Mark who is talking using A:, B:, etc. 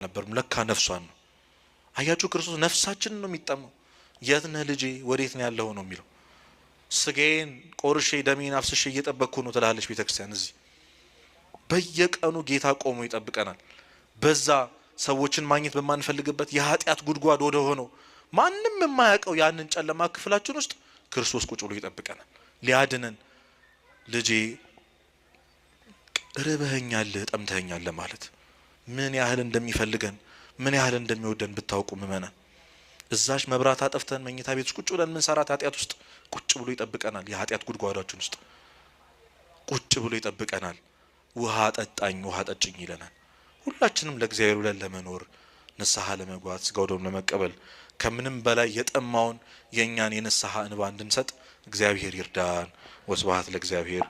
A: አልነበርም። ለካ ነፍሷን ነው። አያችሁ፣ ክርስቶስ ነፍሳችንን ነው የሚጠማው። የት ነህ ልጄ፣ ወዴት ነው ያለው ነው የሚለው። ስጋዬን ቆርሼ ደሜን አፍስሼ እየጠበቅኩ ነው ትላለች ቤተክርስቲያን። እዚህ በየቀኑ ጌታ ቆሞ ይጠብቀናል። በዛ ሰዎችን ማግኘት በማንፈልግበት የኃጢአት ጉድጓድ ወደ ሆነው ማንም የማያውቀው ያንን ጨለማ ክፍላችን ውስጥ ክርስቶስ ቁጭ ብሎ ይጠብቀናል ሊያድነን። ልጄ ርበኸኛል፣ ጠምተኸኛል ማለት ምን ያህል እንደሚፈልገን፣ ምን ያህል እንደሚወደን ብታውቁ ምእመናን። እዛች መብራት አጠፍተን መኝታ ቤት ውስጥ ቁጭ ብለን ምንሰራት ኃጢአት ውስጥ ቁጭ ብሎ ይጠብቀናል። የኃጢአት ጉድጓዳችን ውስጥ ቁጭ ብሎ ይጠብቀናል። ውሃ ጠጣኝ፣ ውሃ ጠጭኝ ይለናል። ሁላችንም ለእግዚአብሔር ብለን ለመኖር፣ ንስሐ ለመግባት፣ ስጋ ወደሙን ለመቀበል ከምንም በላይ የጠማውን የእኛን የንስሐ እንባ እንድንሰጥ እግዚአብሔር ይርዳን። ወስብሐት ለእግዚአብሔር።